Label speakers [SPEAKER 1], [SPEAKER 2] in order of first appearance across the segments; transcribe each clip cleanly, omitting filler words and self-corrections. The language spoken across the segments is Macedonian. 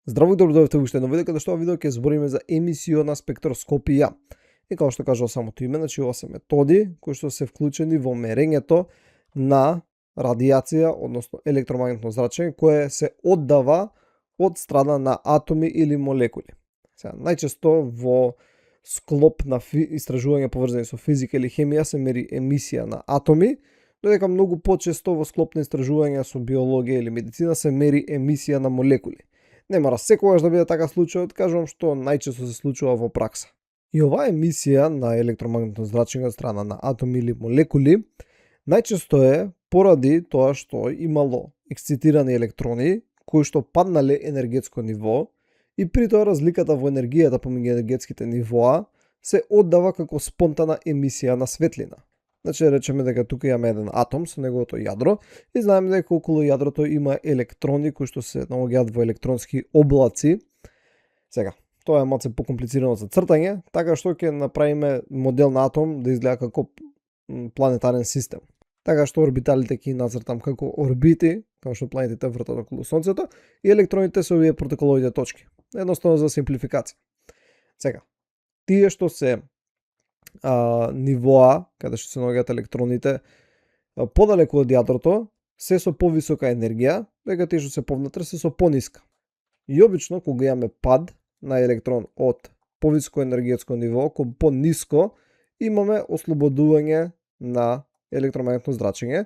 [SPEAKER 1] Здраво и добро дојдовте уште едно видео, каде што видео ќе збориме за емисиона спектроскопија. И како што кажува самото име, значи ова се методи кои што се вклучени во мерењето на радијација, односно електромагнетно зрачење кое се оддава од страна на атоми или молекули. Сега, најчесто во склоп на истражувања поврзани со физика или хемија се мери емисија на атоми, додека многу почесто во склоп на истражувања со биологија или медицина се мери емисија на молекули. Не мора секогаш да биде така случајот, кажувам што најчесто се случува во пракса. И оваа емисија на електромагнетно зрачење од страна на атоми или молекули најчесто е поради тоа што имало ексцитирани електрони кои што паднале енергетско ниво и при тоа разликата во енергијата помеѓу енергетските нивоа се оддава како спонтана емисија на светлина. Значи, речеме дека тука имаме еден атом со неговото јадро и знаеме дека околу јадрото има електрони кои што се наоѓаат во електронски облаци. Сега, тоа е малце покомплицирано за цртање, така што ќе направиме модел на атом да изгледа како планетарен систем. Така што орбиталите ќе нацртам како орбити, како што планетите вртат околу Сонцето, и електроните се овие протоколовите точки. Едноставно за симплификација. Сега, тие што се нивоа, каде што се наоѓаат електроните подалеку од јадрото, се со повисока енергија, дека тие што се повнатре се со пониска. И обично кога имаме пад на електрон од повисоко енергетско ниво кон пониско, имаме ослободување на електромагнетно зрачење,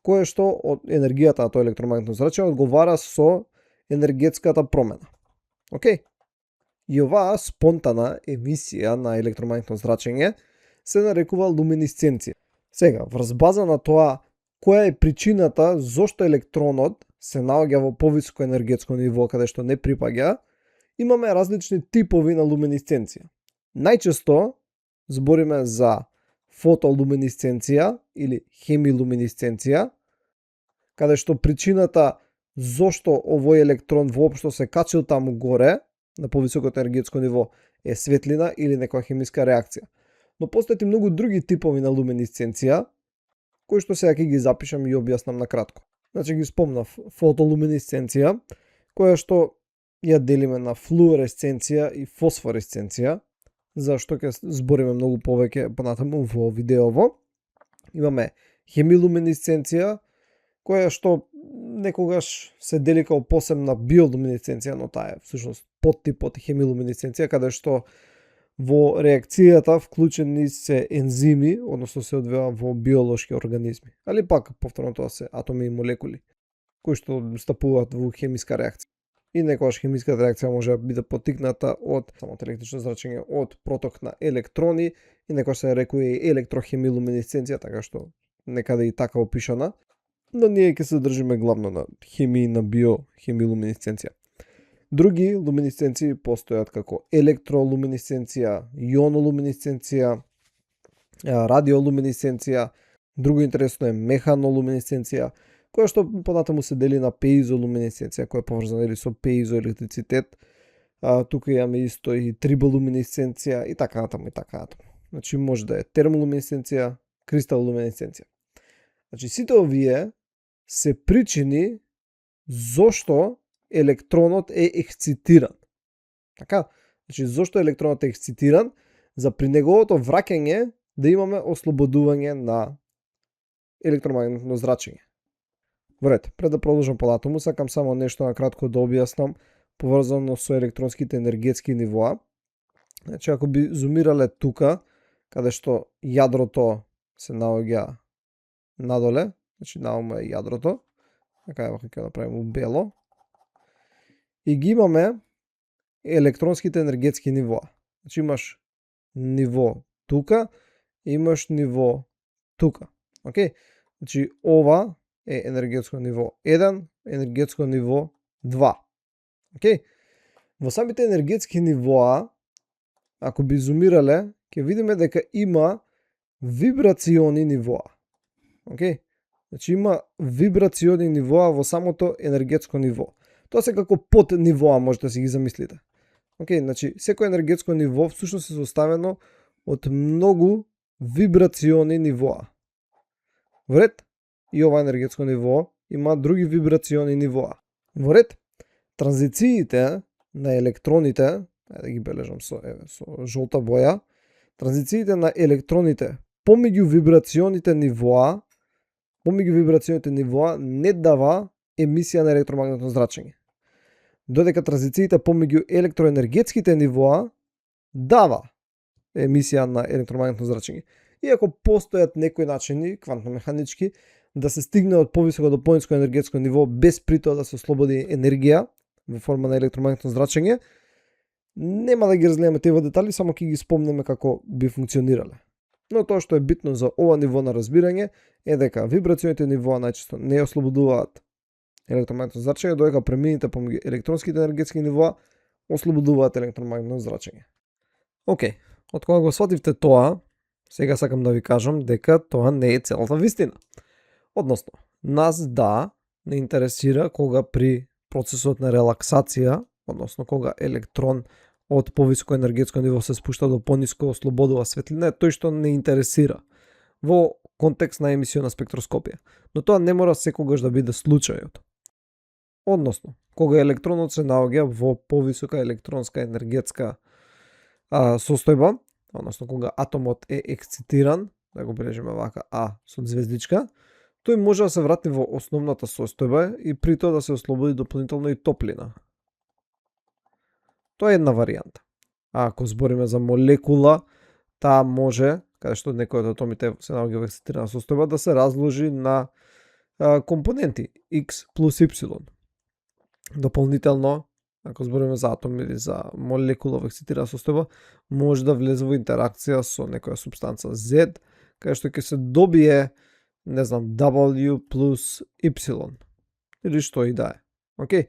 [SPEAKER 1] кое што од енергијата на тоа електромагнетно зрачење одговара со енергетската промена. Океј? И оваа спонтана емисија на електромагнетно зрачење се нарекува луминесценција. Сега, врз база на тоа која е причината зошто електронот се наоѓа во повисоко енергетско ниво каде што не припаѓа, имаме различни типови на луминесценција. Најчесто збориме за фотолуминесценција или хемилуминесценција, каде што причината зошто овој електрон воопшто се качил таму горе на повисокото енергетско ниво е светлина или некоја хемиска реакција. Но постојат и многу други типови на луминесценција, кои што сега ќе ги запишам и објаснам на кратко. Значи ги спомнав фотолуминесценција, која што ја делиме на флуоресценција и фосфоресценција, за што ќе збориме многу повеќе понатаму во видеово. Имаме хемилуминесценција, која што некогаш се дели као посебна биолуминесценција, но таа е всушност подтип од хемилуминесценција, каде што во реакцијата вклучени се ензими, односно се одвива во биолошки организми. Али пак, повторно тоа се атоми и молекули, кои што стапуваат во хемиска реакција. И некогаш хемиската реакција може да биде поттикната од самото електрично зрачење, од проток на електрони, и некогаш се рекува и електрохемилуминесценција, така што некаде и така опишана. Но ние ќе се држиме главно на хемија и на биохемилуминесценција. Други луминесценции постојат како електролуминесценција, ионолуминесценција, радиолуминесценција, друго интересно е механолуминесценција, која што понатаму се дели на пеизолуминесценција, која е поврзана или со пеизоелектрицитет. Тука имаме исто и триболуминесценција и така натаму и така натаму. Значи може да е термолуминесценција, кристалолуминесценција. Значи сите овие се причини зошто електронот е ексцитиран. Така, значи зошто електронот е ексцитиран, за при неговото враќање да имаме ослободување на електромагнетно зрачење. Вред, пред да продолжам понатаму, сакам само нешто на кратко да објаснам поврзано со електронските енергетски нивоа. Значи, ако би зумирале тука, каде што јадрото се наоѓа надоле, значи наома е јадрото, така ево ќе направиме бело, и ги имаме електронските енергетски нивоа. Значи имаш ниво тука, имаш ниво тука. Океј? Значи ова е енергетско ниво 1, енергетско ниво 2. Океј? Во самите енергетски нивоа, ако би зумирале, ќе видиме дека има вибрациони нивоа. Океј? Значи има вибрациони нивоа во самото енергетско ниво. Тоа се како под нивоа, можете да си ги замислите. Океј, значи секој енергетско ниво всушност е составено од многу вибрациони нивоа. Вред, и ова енергетско ниво има други вибрациони нивоа. Во ред, транзициите на електроните, да ги бележам со жолта боја, транзициите на електроните помеѓу вибрационите нивоа не дава емисија на електромагнетно зрачење. Додека транзициите помеѓу електроенергетските нивоа дава емисија на електромагнетно зрачење. Иако постојат некои начини, квантно-механички, да се стигне од повисоко до пониско енергетско ниво без при тоа да се ослободи енергија во форма на електромагнетно зрачење, нема да ги разгледаме тие детали, само ќе ги спомнеме како би функционирале. Но тоа што е битно за ова ниво на разбирање е дека вибрационите нивоа најчесто не ослободуваат електромагнетно зрачење, додека премините помеѓу електронските енергетски нивоа ослободуваат електромагнетно зрачење. Океј, од кога го свативте тоа, сега сакам да ви кажам дека тоа не е целата вистина. Односно, нас не интересира кога при процесот на релаксација, односно кога електрон од повисоко енергетско ниво се спушта до пониско, ослободува светлина, тој што не интересира во контекст на емисиона спектроскопија. Но тоа не мора секогаш да биде случајот. Односно, кога електронот се наоѓа во повисока електронска енергетска состојба, односно кога атомот е ексцитиран, да го бележиме вака А со звездичка, тој може да се врати во основната состојба и при тоа да се ослободи дополнително и топлина. Тоа е една варијанта. А ако збориме за молекула, таа може, каде што некој од атомите се наоѓа во ексцитирана состојба, да се разложи на компоненти X плюс Y. Дополнително, ако збориме за атом или за молекула во ексцитирана состојба, може да влезе во интеракција со некоја супстанца Z, каде што ќе се добие, не знам, W плюс Y. Или што и да е. Океј?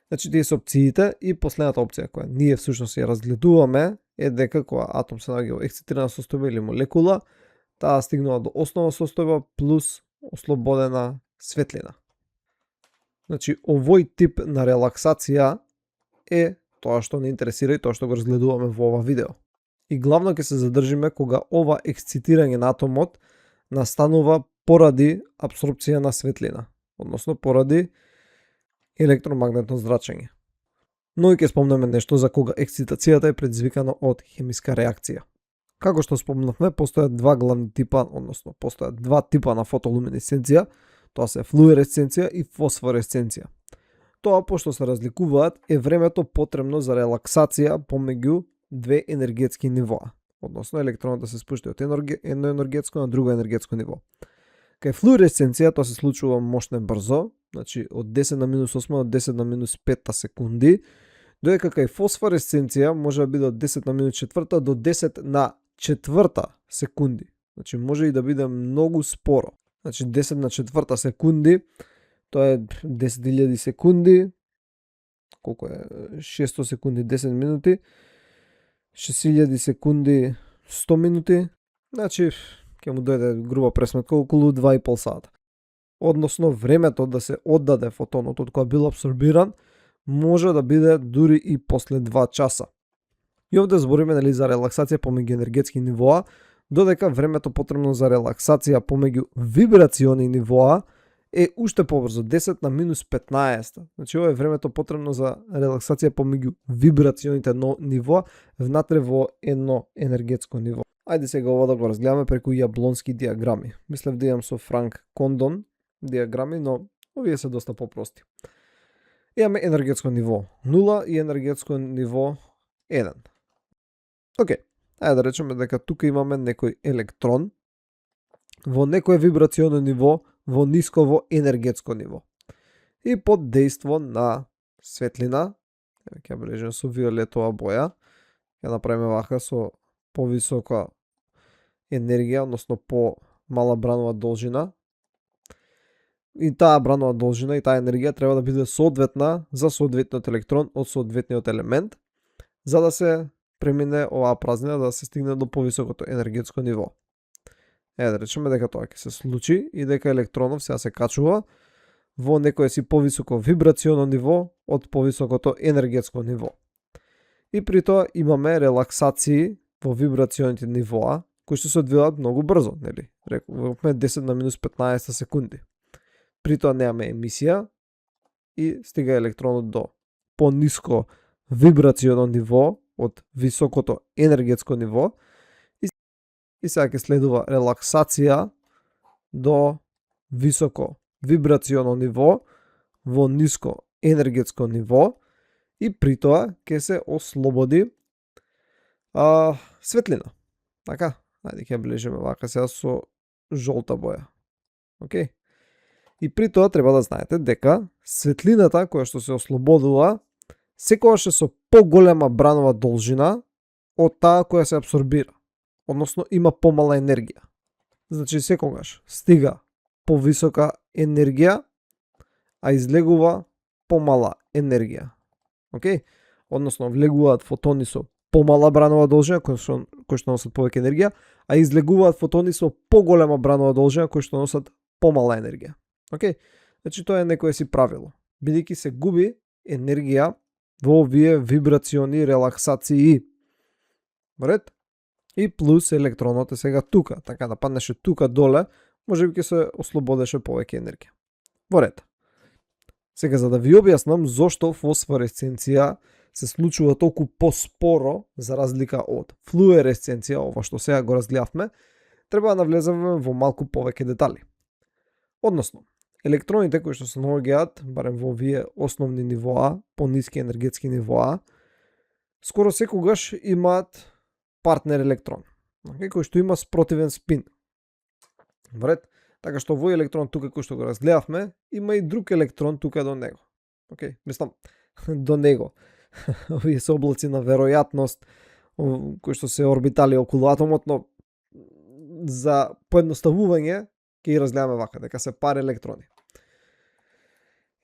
[SPEAKER 1] Значи, тие се опциите и последната опција која ние всушност ја разгледуваме е дека кога атом се наоѓа во ексцитирана состојба или молекула, таа стигнува до основна состојба плюс ослободена светлина. Значи, овој тип на релаксација е тоа што не интересира и тоа што го разгледуваме во ова видео. И главно ќе се задржиме кога ова ексцитирање на атомот настанува поради апсорпција на светлина, односно поради електромагнетно зрачење. Но и ќе спомнеме нешто за кога ексцитацијата е предизвикана од хемиска реакција. Како што спомнавме, постојат два главни типа, односно постојат два типа на фотолуминесценција, тоа се флуоресценција и фосфоресценција. Тоа, пошто се разликуваат, е времето потребно за релаксација помеѓу две енергетски нивоа, односно електронот да се спушти од едно енергетско на друго енергетско ниво. Кај флуоресценција тоа се случува мощно брзо, значи од 10 на минус 8 до 10 на минус 5 секунди, додека кај фосфоресценција може да биде од 10 на минус 4 до 10 на 4 секунди. Значи може и да биде многу споро. Значи 10 на 4 секунди, тоа е 10.000 секунди, колку е 600 секунди 10 минути, 6000 секунди 100 минути, значи ќе му дојде груба пресметка околу 2,5 сата. Односно, времето да се оддаде фотонот од која бил абсорбиран може да биде дури и после 2 часа. И овде збориме за релаксација помеѓу енергетски нивоа, додека времето потребно за релаксација помеѓу вибрациони нивоа е уште побрзо, 10 на минус 15. Значи ова е времето потребно за релаксација помеѓу вибрационите нивоа внатре во едно енергетско ниво. Ајде сега ова да го разгледаме преку јаблонски диаграми. Мислев да имам со Франк Кондон диаграми, но овие се доста попрости. Имаме енергетско ниво 0 и енергетско ниво 1. Океј, ајде да речеме дека тука имаме некој електрон во некој вибрационо ниво, во нисково енергетско ниво. И под дејство на светлина, ќе бележиме со виолетова боја, ќе направиме вака со повисока енергија, односно по мала бранова должина. И таа бранова должина и таа енергија треба да биде соодветна за соодветниот електрон од соодветниот елемент, за да се премине оваа празнина, да се стигне до повисокото енергетско ниво. Да речеме дека тоа ќе се случи и дека електронов сега се качува во некое си повисоко вибрационо ниво од повисокото енергетско ниво. И при тоа имаме релаксации во вибрационите нивоа, кои што се одвиваат многу брзо, нели? Рековме 10 на минус 15 секунди. При тоа немаме емисија и стига електронот до пониско вибрационо ниво, од високото енергетско ниво, и сега ќе следува релаксација до високо вибрационо ниво во ниско енергетско ниво, и при тоа ќе се ослободи светлина. Така, ајде ќе ближиме вака сега со жолта боја. Океј. И при тоа треба да знаете дека светлината која што се ослободува секогаш е со поголема бранова должина од таа која се апсорбира, односно има помала енергија. Значи секогаш стига повисока енергија, а излегува помала енергија. Океј? Односно влегуваат фотони со помала бранова должина кои што носат повеќе енергија, а излегуваат фотони со поголема бранова должина кои што носат помала енергија. Океј? Значи тоа е некое си правило. Бидејќи се губи енергија во овие вибрациони релаксации. Ред? И плюс електронот е сега тука, така да паднеше тука доле, можеби ќе се ослободеше повеќе енергија. Во ред. Сега за да ви објаснам зошто фосфоресценција се случува толку поспоро за разлика од флуересценција, ова што сега го разгледавме, треба да навлеземе во малку повеќе детали. Односно, електроните кои што се наоѓаат, барем во овие основни нивоа, пониски енергетски нивоа, скоро секогаш имаат партнер електрон, кој што има спротивен спин. Вред, така што овој електрон тука кој што го разгледавме, има и друг електрон тука до него. Океј, мислам, до него. Овие се облаци на веројатност кои што се орбитали околу атомот, но за поедноставување ќе ги разгледаме вака, дека се пар електрони.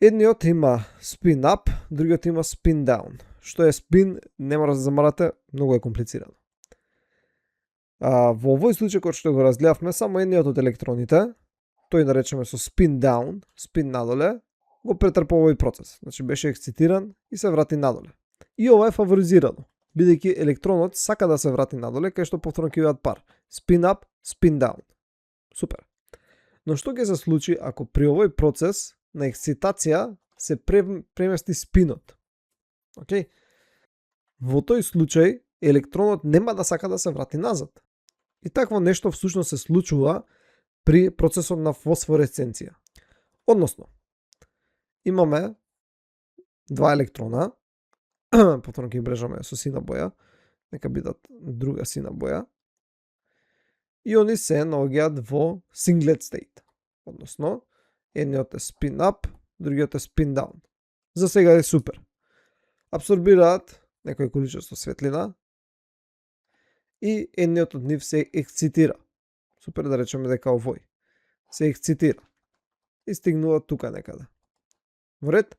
[SPEAKER 1] Едниот има spin up, другиот има spin down. Што е spin, не мора да замарате, многу е комплицирано. Во овој случај кој што го разгледавме, само едниот од електроните, тој наречеме со spin down, spin надоле, го претрпа овој процес. Значи беше ексцитиран и се врати надоле. И ова е фаворизирано, бидејќи електронот сака да се врати надоле, кај што повторно ќе бидат пар. Spin up, spin down. Супер. Но што ќе се случи ако при овој процес на ексцитација се премести спинот? Океј? Во тој случај електронот нема да сака да се врати назад. И такво нешто всушност се случува при процесот на фосфоресценција. Односно, имаме два електрона, повторно ќе брежаме со сина боја, нека бидат друга сина боја, и они се наоѓаат во singlet state. Односно, едниот е spin up, другиот е spin down. За сега е супер. Абсорбираат некој количество светлина и едниот од нив се ексцитира. Супер, да речеме дека овој се ексцитира и стигнува тука некаде. Вред?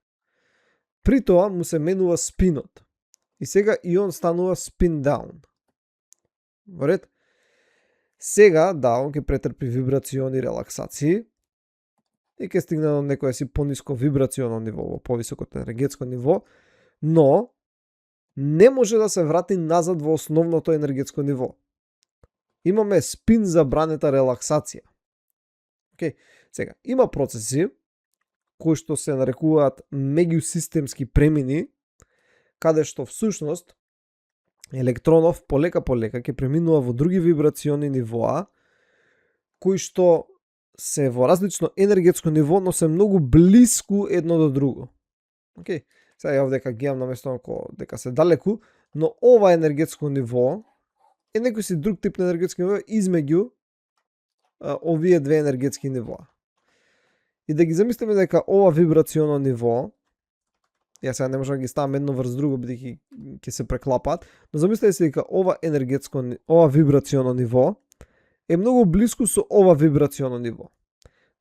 [SPEAKER 1] При тоа му се менува спинот и сега и он станува spin down. Вред? Сега, да, он ќе претрпи вибрациони релаксации и ќе стигне до некое си пониско вибрационо ниво, во повисокото енергетско ниво, но не може да се врати назад во основното енергетско ниво. Имаме спин забранета релаксација. Океј, сега, има процеси кои што се нарекуваат меѓусистемски премини, каде што всушност електронов полека ќе преминува во други вибрациони нивоа, кои што се во различно енергетско ниво, но се многу блиску едно до друго. Океј, сега ја овдека ги имам наместо дека се далеку, но ова енергетско ниво е некој си друг тип на енергетски ниво измеѓу овие две енергетски нивоа. И да ги замислиме дека ова вибрационо ниво, ја сега не можам да ги ставам едно врз друго, бидејќи ќе се преклапаат, но замислете се дека ова вибрационо ниво е многу блиску со ова вибрационо ниво.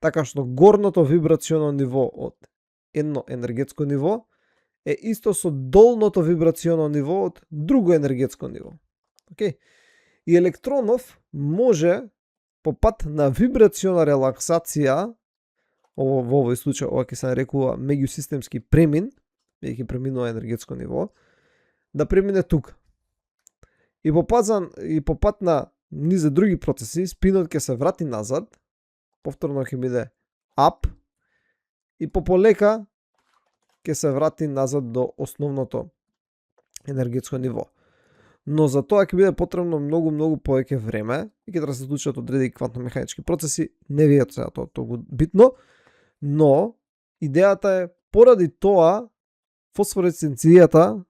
[SPEAKER 1] Така што горното вибрационо ниво од едно енергетско ниво е исто со долното вибрационо ниво од друго енергетско ниво. Океј? И електронов може по пат на вибрациона релаксација, во овој случај ова ќе се нарекува меѓусистемски премин, бидејќи преминува енергетско ниво, да премине тука. И по пат на низ други процеси, спинот ќе се врати назад, повторно ќе биде up, и пополека ќе се врати назад до основното енергетско ниво. Но за тоа ќе биде потребно многу повеќе време и ќе треба да се случат одредени квантно-механички процеси, не ви е сега тоа толку битно, но идејата е поради тоа фосфоресценцијата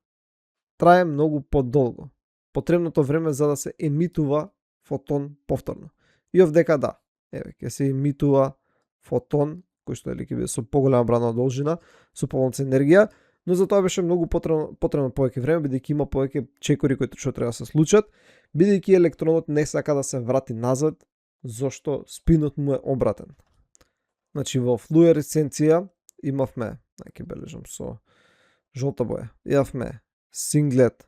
[SPEAKER 1] трае многу подолго. Потребното време за да се емитува фотон повторно. И овдека да, еве, ќе се емитува фотон, кој што ќе биде со поголема брана должина, со поволница енергија, но за тоа беше многу потребно повеќе време, бидејќи има повеќе чекори кои што треба да се случат, бидејќи електронот не сака да се врати назад, зашто спинот му е обратен. Значи во флуоресценција имавме, ќе бележам со жолта боја, имавме синглет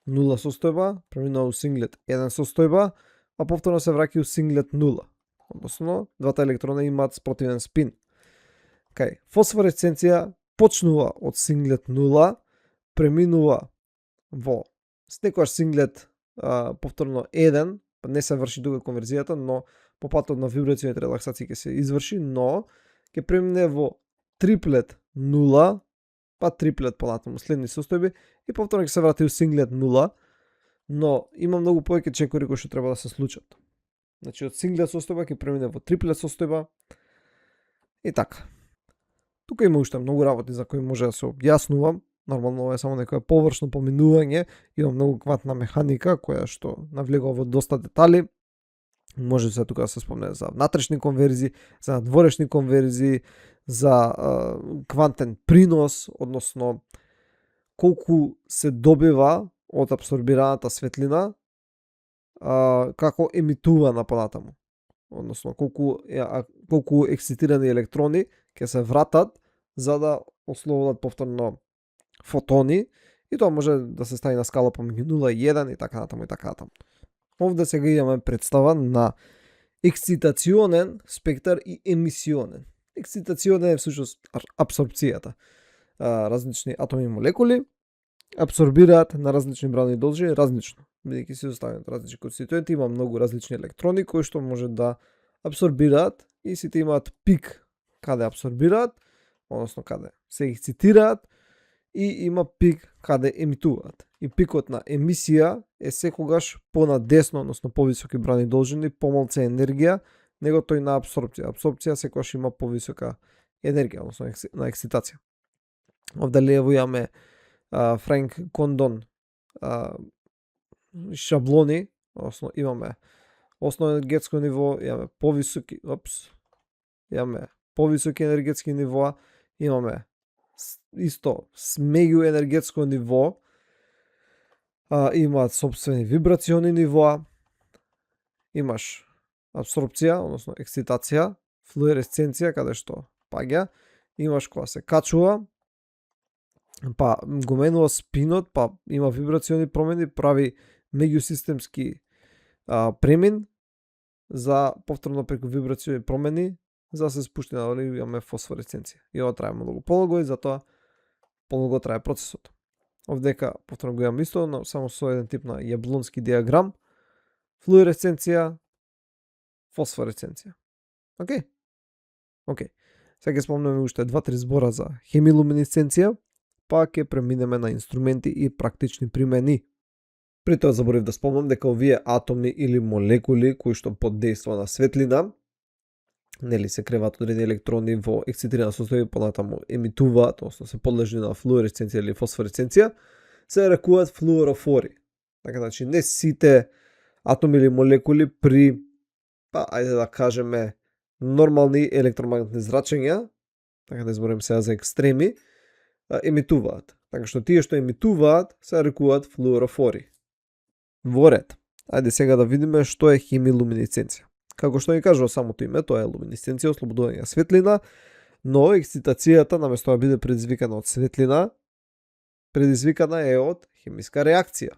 [SPEAKER 1] 0 состојба, преминува у синглет 1 состојба, а повторно се враќа у синглет 0. Односно, двата електрона имаат спротивен спин. Кај фосфоресценција почнува од синглет 0, преминува во секогаш синглет повторно 1, не се врши дуга конверзијата, но по патот на вибрационите релаксации ќе се изврши, но ќе премине во триплет 0, па триплет понатаму следни состојби и повторно ќе се врати у синглет 0, но има многу повеќе чекори кои што треба да се случат. Значи од синглет состојба ќе премине во триплет состојба и така. Тука има уште многу работи за кои може да се објаснувам. Нормално ова е само некоја површно поминување, има многу квантна механика која што навлегува во доста детали. Може се тука да се спомне за внатрешни конверзии, за надворешни конверзии, за квантен принос, односно колку се добива од абсорбираната светлина како емитувана понатаму. Односно колку ексцитирани електрони ќе се вратат за да ослободат повторно фотони и тоа може да се стави на скала помеѓу 0 и 1 и така натаму и така натаму. Овде сега имаме представа на ексцитационен спектар и емисионен. Ексцитационен е всушност абсорбцијата. Различни атоми и молекули абсорбираат на различни брани должини различно. Бидејќи се оставаат различни конституенти, има многу различни електрони кои што може да абсорбираат и сите имаат пик каде абсорбираат, односно каде се ексцитираат и има пик каде емитуваат. И пикот на емисија е секогаш понадесно, односно повисоки брани должини, помалку енергија, него тој на абсорбција. Абсорбција секогаш има повисока енергија, односно на ексцитација. Овде лево имаме Франк Кондон шаблони, односно имаме основно енергетско ниво, имаме повисоки енергетски нивоа, имаме исто меѓу енергетско ниво, имаат сопствени вибрациони нивоа, имаш абсорбција, односно ексцитација, флуоресценција, каде што паѓа, имаш кога се качува, па го менува спинот, па има вибрациони промени, прави меѓусистемски премин за повторно преку вибрациони промени за да се спушти надолу и имаме фосфоресценција. И ова трае многу подолго и затоа подолго трае процесот. Овдека повторно го имам исто, но само со еден тип на јаблонски диаграм. Флуоресценција, фосфоресценција. Океј. Сега ќе спомнеме уште 2-3 збора за хемилуминесценција, па ќе преминеме на инструменти и практични примени. При тоа заборив да спомнам дека овие атоми или молекули кои што под дејство на светлина, нели се креваат одредени електрони во ексцитирана состојба, понатаму емитуваат, односно се подлежни на флуоресценција или фосфоресценција, се рекуваат флуорофори. Така значи не сите атоми или молекули при ајде да кажеме нормални електромагнетни зрачења, така да зборим сега за екстреми, емитуваат. Така што тие што емитуваат се рекуваат флуорофори. Во ред. Ајде сега да видиме што е хемилуминесценција. Како што ни кажува самото име, тоа е луминесценција, ослободување на светлина, но ексцитацијата наместо да биде предизвикана од светлина, предизвикана е од хемиска реакција.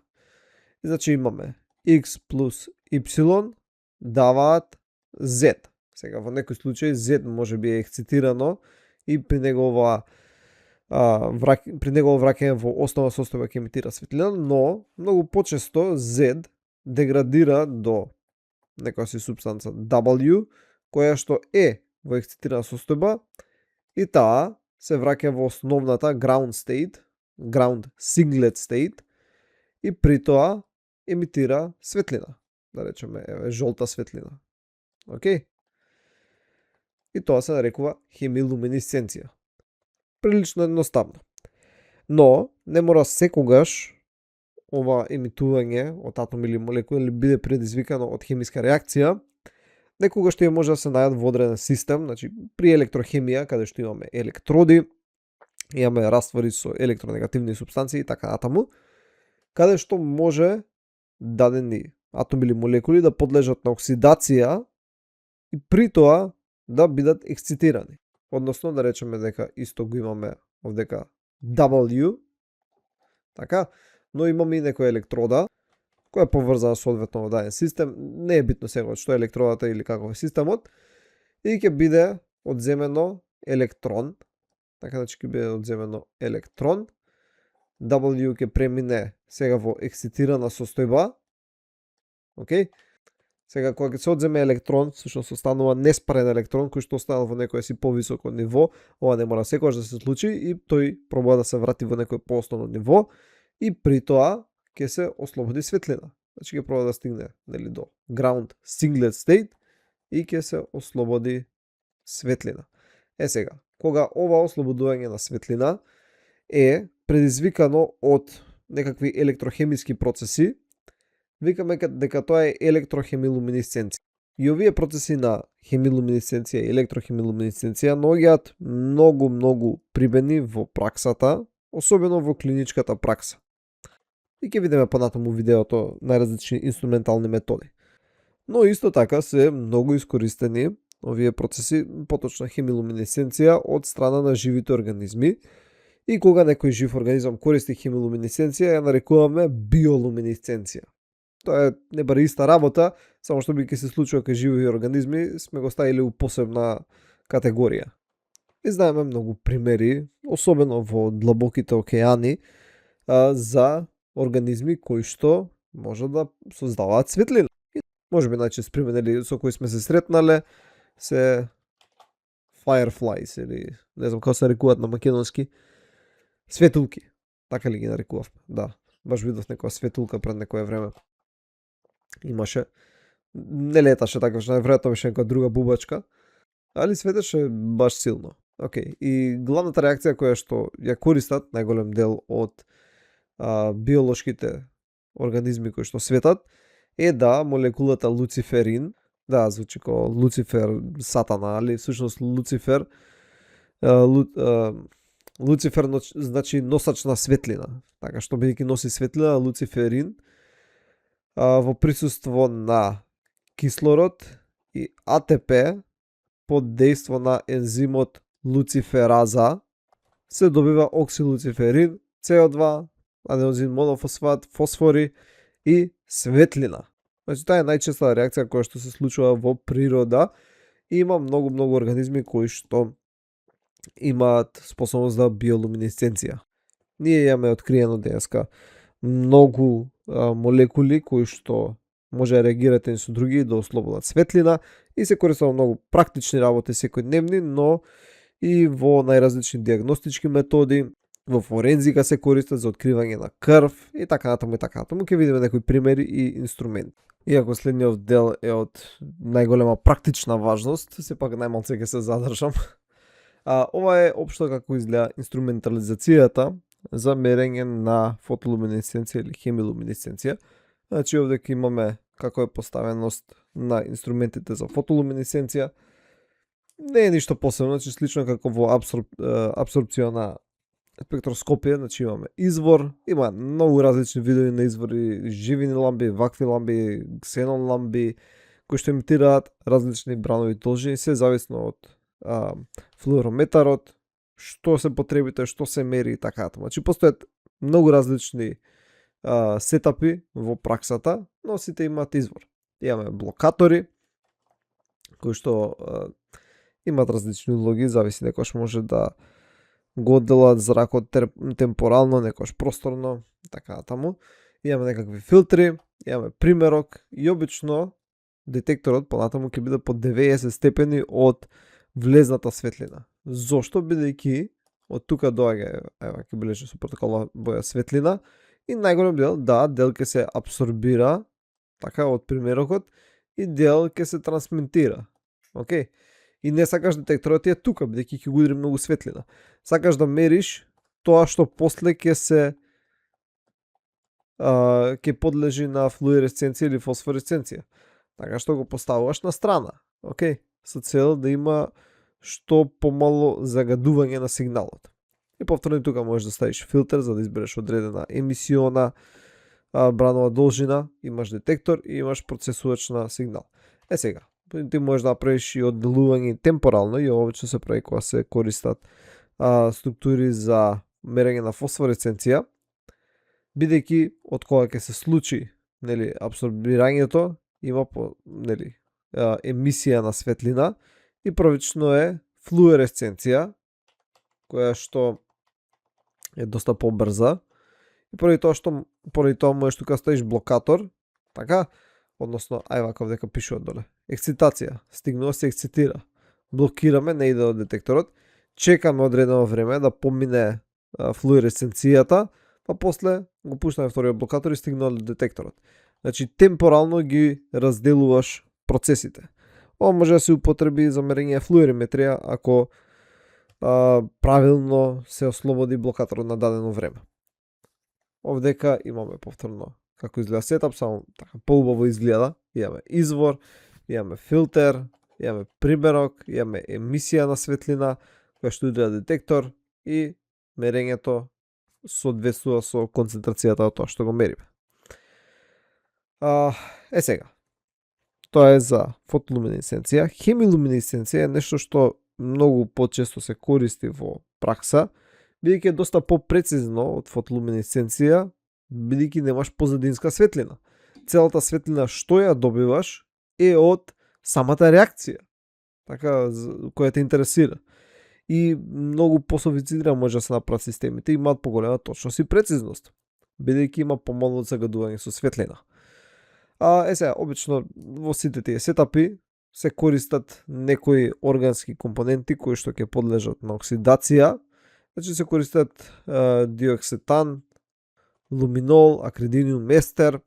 [SPEAKER 1] Значи имаме X плюс Y даваат Z. Сега во некој случај Z може би е ексцитирано и при негово враќање во основна состојба ќе емитира светлина, но многу почесто Z деградира до некоја си супстанца W, која што е во ексцитирана состојба и таа се враќа во основната ground state, ground singlet state, и при тоа емитира светлина. Да речеме, еве, жолта светлина. Океј? И тоа се нарекува хемилуминесценција. Прилично едноставно. Но, не мора секогаш ова емитување од атом или молекула или биде предизвикано од хемиска реакција. Некогаш тие може да се најдат во одреден систем, значи при електрохемија, каде што имаме електроди, имаме раствори со електронегативни супстанции и така натаму, каде што може дадени атоми или молекули да подлежат на оксидација и при тоа да бидат ексцитирани. Односно, да речеме дека исто го имаме овдека W, така, но имаме и некоја електрода која е поврзана соодветно во даден систем, не е битно сега што е електродата или каков е системот, и ќе биде одземено електрон, така значи ќе биде одземено електрон, W ќе премине сега во ексцитирана состојба, океј? Сега, кога ќе се одземе електрон, всушност останува неспарен електрон, кој што останал во некој си повисоко ниво, ова не мора секогаш да се случи, и тој пробува да се врати во некој поосновно ниво, и при тоа ќе се ослободи светлина. Значи ќе пробува да стигне, нели, до ground singlet state и ќе се ослободи светлина. Сега, кога ова ослободување на светлина е предизвикано од некакви електрохемиски процеси, викаме дека тоа е електрохемилуминесценција. И овие процеси на хемилуминесценција и електрохемилуминесценција наоѓаат многу прибени во праксата, особено во клиничката пракса. И ќе видиме понатаму видеото најразлични инструментални методи. Но исто така се многу искористени овие процеси, поточно хемилуминесценција, од страна на живите организми. И кога некој жив организам користи хемилуминесценција, ја нарекуваме биолуминесценција. Тоа е не бари иста работа, само што ќе се случува кај живи организми, сме го ставили у посебна категорија. И знаеме многу примери, особено во длабоките океани, за организми кои што може да создаваат светлина. Можеби најчест пример со кои сме се сретнале се fireflies, или не знам како се нарекуваат на македонски, светулки. Така ли ги нарекував? Да, баш видов некоја светулка пред некое време. Имаше, не леташе така, што најверојатно беше некоја друга бубачка, али светеше баш силно. Океј, и главната реакција која што ја користат најголем дел од биолошките организми кои што светат е да молекулата луциферин, да, звучи како Луцифер, Сатана, али всушност Луцифер, Луцифер значи носач на светлина, така што бидејќи носи светлина, луциферин, во присуство на кислород и АТП под дејство на ензимот луцифераза се добива оксилуциферин, CO2, аденозин монофосфат, фосфори и светлина. Значи, таа е најчеста реакција која што се случува во природа и има многу организми кои што имаат способност за биолуминесценција. Ние имаме откриено денеска многу молекули кои што може да реагираат едни со други да ослободат светлина и се користат во многу практични работи секојдневни, но и во најразлични диагностички методи, во форензика се користат за откривање на крв и така натаму и така натаму. Ќе видиме некои примери и инструменти. Иако следниот дел е од најголема практична важност, сепак најмалце ќе се задржам. Ова е општо како изгледа инструментализацијата за мерење на фотолуминесценција или хемилуминесценција. Значи овде ќе имаме како е поставеност на инструментите за фотолуминесценција. Не е ништо посебно, значи слично како во абсорбција на спектроскопија, значи имаме извор, има многу различни видови на извори, живини ламби, вакви ламби, ксенон ламби, кои што емитираат различни бранови должини, се зависно од флуорометарот, што се потребите, што се мери и така натаму. Значи постојат многу различни сетапи во праксата, но сите имаат извор. Имаме блокатори кои што имаат различни улоги, зависи, некојаш може да го одделат зракот темпорално, некојаш просторно, така натаму. Имаме некакви филтри, имаме примерок и обично детекторот понатаму ќе биде по 90 степени од влезната светлина. Зошто? Бидејќи од тука доаѓа, ева, ќе бележи со протокола боја светлина И најголем дел, дел ќе се абсорбира така од примерокот и дел ќе се трансмитира. Океј? И не сакаш детекторот ти е тука, бидејќи ќе го удри многу светлина. Сакаш да мериш тоа што после ќе се ќе подлежи на флуоресценција или фосфоресценција. Така што го поставуваш на страна, океј? Со цел да има што помало загадување на сигналот. И повторно тука можеш да ставиш филтер за да избереш одредена емисиона бранова должина, имаш детектор и имаш процесувач на сигнал. Сега, ти можеш да направиш и одделување темпорално и обично се прави кога се користат структури за мерење на фосфоресценција, бидејќи од кога ќе се случи, нели, абсорбирањето, има нели, емисија на светлина и првично е флуоресценција, која што е доста побрза. И поради тоа можеш тука ставиш блокатор, така, односно ај вака дека пишува доле. Ексцитација, стигнува се ексцитира. Блокираме, не иде од детекторот, чекаме одредено време да помине флуоресценцијата, па после го пуштаме вториот блокатор и стигнува до детекторот. Значи темпорално ги разделуваш процесите. Ова може да се употреби за мерење флуориметрија ако правилно се ослободи блокаторот на дадено време. Овдека имаме повторно како изгледа сетап, само така поубаво изгледа. Имаме извор, имаме филтер, имаме примерок, имаме емисија на светлина која што удрија детектор и мерењето соодветствува со концентрацијата од тоа што го мериме. Сега, тоа е за фотолуминесценција. Хемилуминесценција е нешто што многу почесто се користи во пракса, бидејќи е доста попрецизно од фотолуминесценција, бидејќи немаш позадинска светлина. Целата светлина што ја добиваш е од самата реакција, така, која те интересира. И многу пософистицирано може да се направат системите, имаат поголема точност и прецизност, бидејќи има помало загадување со светлина. Сега, обично во сите тие сетапи се користат некои органски компоненти кои што ќе подлежат на оксидација. Значи се користат диоксетан, луминол, акридиниум естер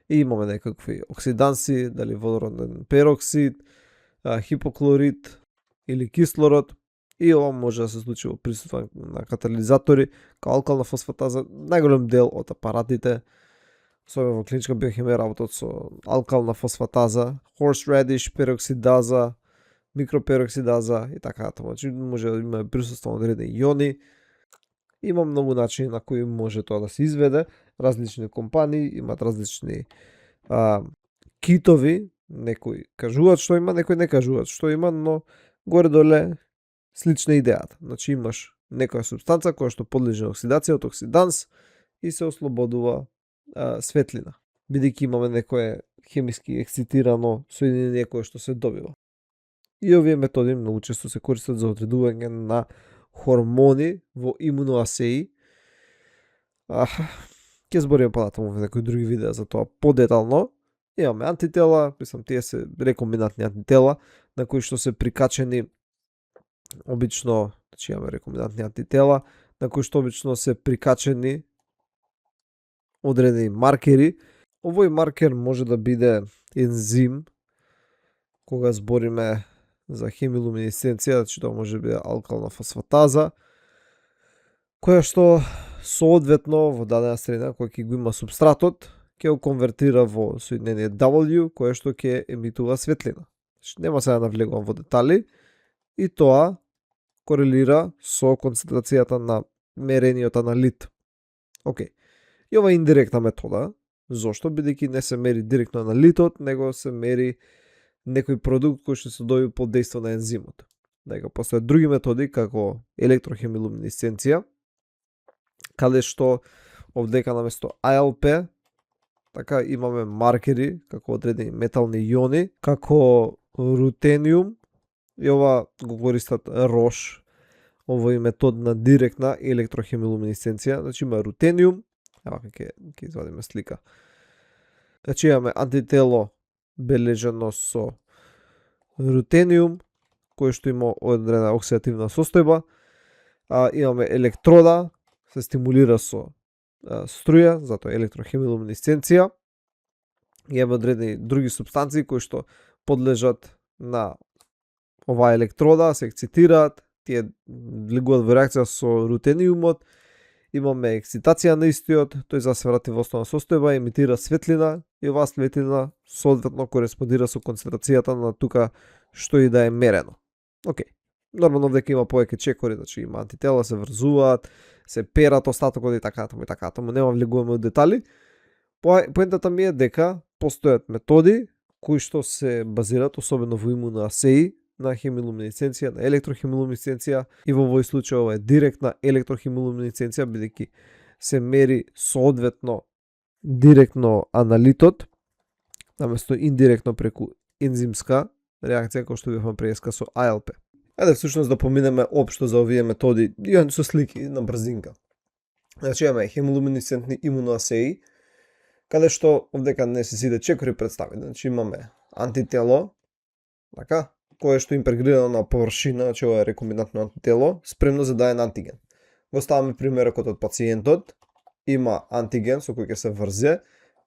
[SPEAKER 1] и имаме некакви оксиданси, дали водороден пероксид, хипоклорид или кислород, и ова може да се случи во присуство на катализатори, као алкална фосфатаза. Најголем дел од апаратите, особено во клиничка биохимија, работат со алкална фосфатаза, horseradish пероксидаза, микропероксидаза и така натаму. Значи може да има присуство на одредени иони. Има многу начини на кои може тоа да се изведе. Различни компании имаат различни китови, некои кажуваат што има, некои не кажуваат што има, но горе-доле слична идејата. Значи имаш некоја супстанца која што подлежи на оксидација од оксиданс и се ослободува светлина, бидејќи имаме некое хемиски ексцитирано соединение кое што се добива. И овие методи многу често се користат за одредување на хормони во имуноасеи. Ќе збориме понатаму во некои други видеа за тоа подетално. Имаме антитела, мислам тие се рекомбинатни антитела, на кои што се прикачени обично, значи имаме рекомбинатни антитела, на кои што обично се прикачени одредени маркери. Овој маркер може да биде ензим, кога збориме за хемилуминесценција, значи тоа може да биде алкална фосфатаза, која што соодветно во дадена средина која ќе го има супстратот, ќе го конвертира во соединение W, кое што ќе емитува светлина. Значи, нема сега да навлегувам во детали, и тоа корелира со концентрацијата на мерениот аналит. Океј. И ова е индиректна метода. Зошто? Бидејќи не се мери директно аналитот, него се мери некој продукт кој што се доби под дејство на ензимот. Дека постојат други методи како електрохемилуминесценција, каде што овдека наместо ALP така имаме маркери како одредени метални иони, како рутениум, и ова го користат Рош. Овој метод на директна електрохемилуминесценција. Значи има рутениум, евака ќе извадиме слика. Значи имаме антитело бележано со рутениум, кој што има одредена оксидативна состојба. Имаме електрода, се стимулира со струја, затоа електрохемилуминесценција. Имаме одредени други супстанции кои што подлежат на оваа електрода, се ексцитираат, тие влегуваат во реакција со рутениумот, имаме ексцитација на истиот, тој за се врати во основна состојба, емитира светлина и оваа светлина соодветно кореспондира со концентрацијата на тука што и да е мерено. Океј. Нормално дека има повеќе чекори, значи има антитела, се врзуваат, се перат остатокот и така натаму, нема влегуваме во детали. Поентата ми е дека постојат методи кои што се базираат особено во имуноасеи на хемилуминесценција, на електрохемилуминесценција и во овој случај ова е директна електрохемилуминесценција бидејќи се мери соодветно директно аналитот наместо индиректно преку ензимска реакција која што бевме преска со ALP. Ајде всушност да поминеме општо за овие методи и со слики на брзинка. Значи имаме хемилуминесцентни имуноасеи, каде што овдека не се сите чекори представени. Значи имаме антитело, така, кое што импрегрирано на површина, значи ова е рекомбинантно антитело, спремно за даден антиген. Го ставаме примерокот од пациентот, има антиген со кој ќе се врзе,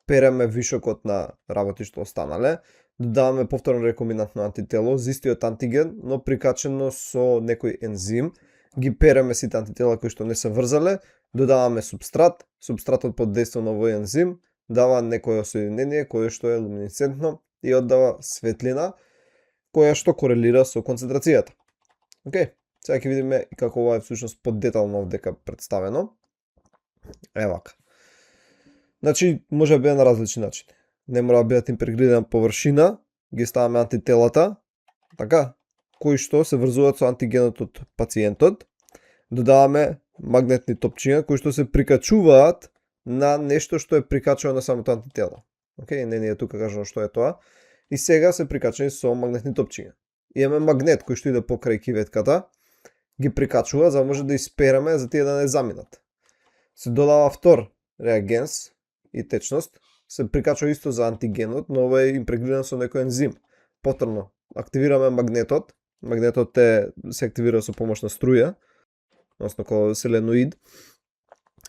[SPEAKER 1] переме вишокот на работи што останале, додаваме повторно рекомбинантно антитело за истиот антиген, но прикачено со некој ензим, ги переме сите антитела кои што не се врзале, додаваме субстрат, субстратот под дејство на овој ензим дава некое соединение кое што е луминесцентно и оддава светлина која што корелира со концентрацијата. Океј, сега ќе видиме како ова е всушност поддетално овдека представено. Евака. Значи, може да биде на различни начини. Не мора да бидат импрегрирана површина, ги ставаме антителата, така, кои што се врзуваат со антигенот од пациентот, додаваме магнетни топчиња кои што се прикачуваат на нешто што е прикачено на самото антитело. Океј, не е тука кажано што е тоа. И сега се прикачени со магнетни топчиња. Имаме магнет кој што иде покрај киветката, ги прикачува за да може да испереме за тие да не заминат. Се додава втор реагенс и течност, се прикачува исто за антигенот, но ова е импрегриран со некој ензим. Повторно активираме магнетот, магнетот се активира со помош на струја, односно како селеноид.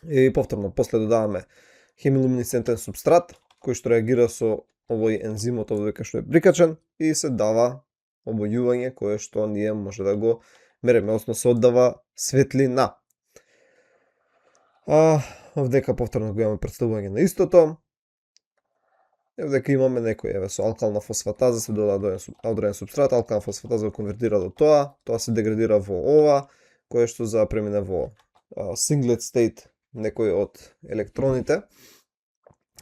[SPEAKER 1] И повторно после додаваме хемилуминесцентен субстрат кој што реагира со овој ензимот овдека што е прикачен и се дава обојување кое што ние може да го мериме, односно се оддава светлина. Овдека повторно го имаме претставување на истото. Овдека имаме некој со алкална фосфатаза се додава одреден субстрат, алкална фосфатаза го конвертира до тоа се деградира во ова, кое што за премине во singlet state некој од електроните,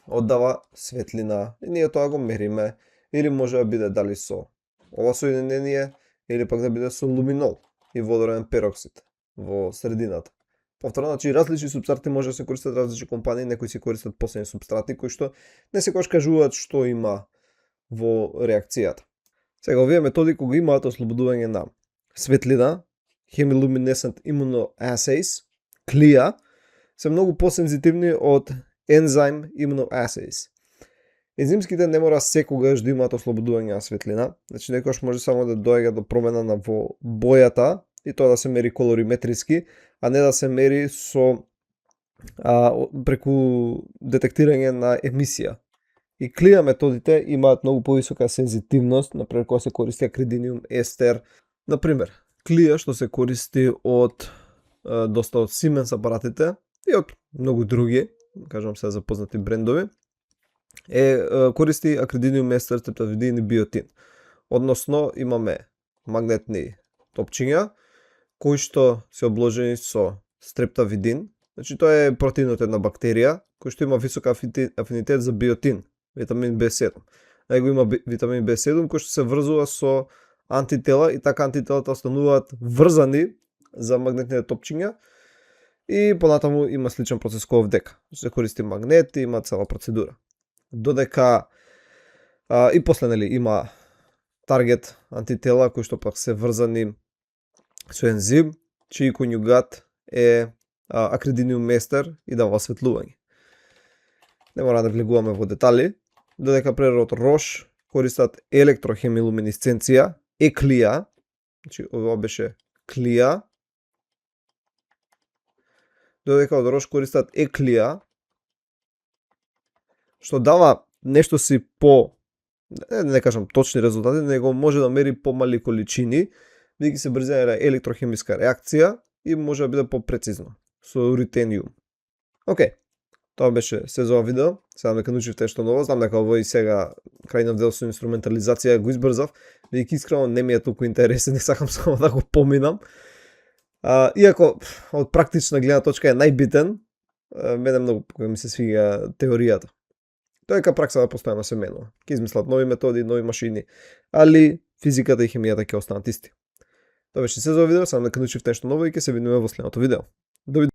[SPEAKER 1] оддава светлина и ние тоа го мериме, или може да биде дали со ова соединение, или пак да биде со луминол и водороден пероксид во средината. Повторно, значи различни субстрати може да се користат различни компании, некои се користат посебни субстрати кои што не секогаш кажуваат што има во реакцијата. Сега овие методи кога имаат ослободување на светлина, Chemiluminescent Immunoassays, CLIA, се многу посензитивни од Enzyme Immunoassays. Ензимските не мора секогаш да имаат ослободување на светлина, значи некогаш може само да доаѓа до промена на во бојата и тоа да се мери колориметриски, а не да се мери со преку детектирање на емисија. И CLIA методите имаат многу повисока сензитивност, например кога се користи акридиниум естер, например CLIA што се користи од доста од Siemens апаратите и од многу други, кажам се запознати брендови, користи акридиниум естер, стрептавидин и биотин. Односно имаме магнетни топчиња кои што се обложени со стрептавидин, значи тоа е протеинот една бактерија кој што има висока афинитет за биотин, витамин B7. Него има витамин B7 кој што се врзува со антитела и така антителата остануваат врзани за магнетните топчиња и понатаму има сличен процес кој овдека. Се користи магнет и има цела процедура. Додека и после има таргет антитела кои што пак се врзани со ензим, чиј конјугат е акридиниум естер и дава осветлување. Не мора да влегуваме во детали, додека преродот Рош користат електрохемилуминесценција, CLIA, значи ова беше CLIA, додека од Рош користат CLIA, што дава нешто си по не кажам точни резултати, него може да мери помали количини, бидејќи се брзина електрохемиска реакција и може да биде попрецизно со рутениум. Океј, тоа беше се за ова видео. Сега дека научивте нешто ново, знам дека овој сега крајнав дел со инструментализација го избрзав, бидејќи искрено не ми е толку интересен, не сакам само да го поминам. Иако од практична гледна точка е најбитен, мене многу ми се свига теоријата. Тоа е дека праксата постојано се менува. Ќе измислат нови методи, нови машини, али физиката и хемијата ќе останат исти. Тоа беше се за ова видео, сам дека научивте нешто ново и ќе се видиме во следното видео.